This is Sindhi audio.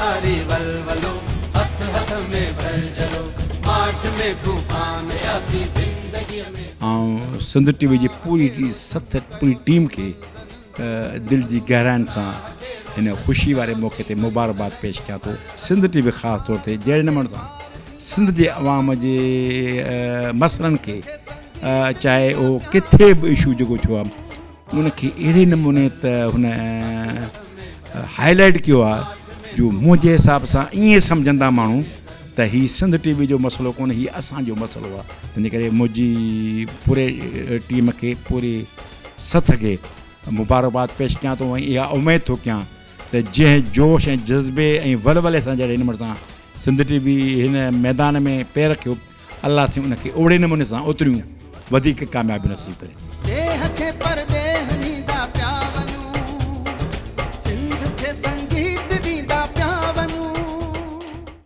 ساري ولولو، هٿ هٿ ۾ ڀرجهلو، ماٺ ۾ طوفان آياسين زندگيء ۾. آئون سنڌ ٽي وي جي پوري سٿ پوري ٽيم کي دل جي گهراين سان هن خوشي واري موقعي تي مبارڪباد پيش ڪيان ٿو. سنڌ ٽي وي خاص طور تي جهڙي نموني سان سنڌ جي عوام جي مسئلن کي چاهي اهو ڪٿي به اشو جيڪو ٿيو آهي ان کي اهڙي نموني ته هن هائي لائيٽ ڪيو آهي جو منهنجي حساب سان ائين سمجهندا ماڻهو ته هي سنڌ ٽي وي جو مسئلو ڪونهي هي اسان جو مسئلو آهي تنهنجي ڪري منهنجي پوري ٽيم کي پوري سٿ کي مبارڪباد پيش ڪيان ٿو ۽ اها اميد ٿو ڪيان ته جنهن جوش ۽ جذبي ۽ ولولي سان جهڙي نموني سان سنڌ ٽي وي هن ميدان ۾ پير رکيو الله سائين ان کي اوڙي نموني سان اوتريون وڌيڪ ڪاميابيون نصيب ڪري. ڏيهه کي پرڏيهه.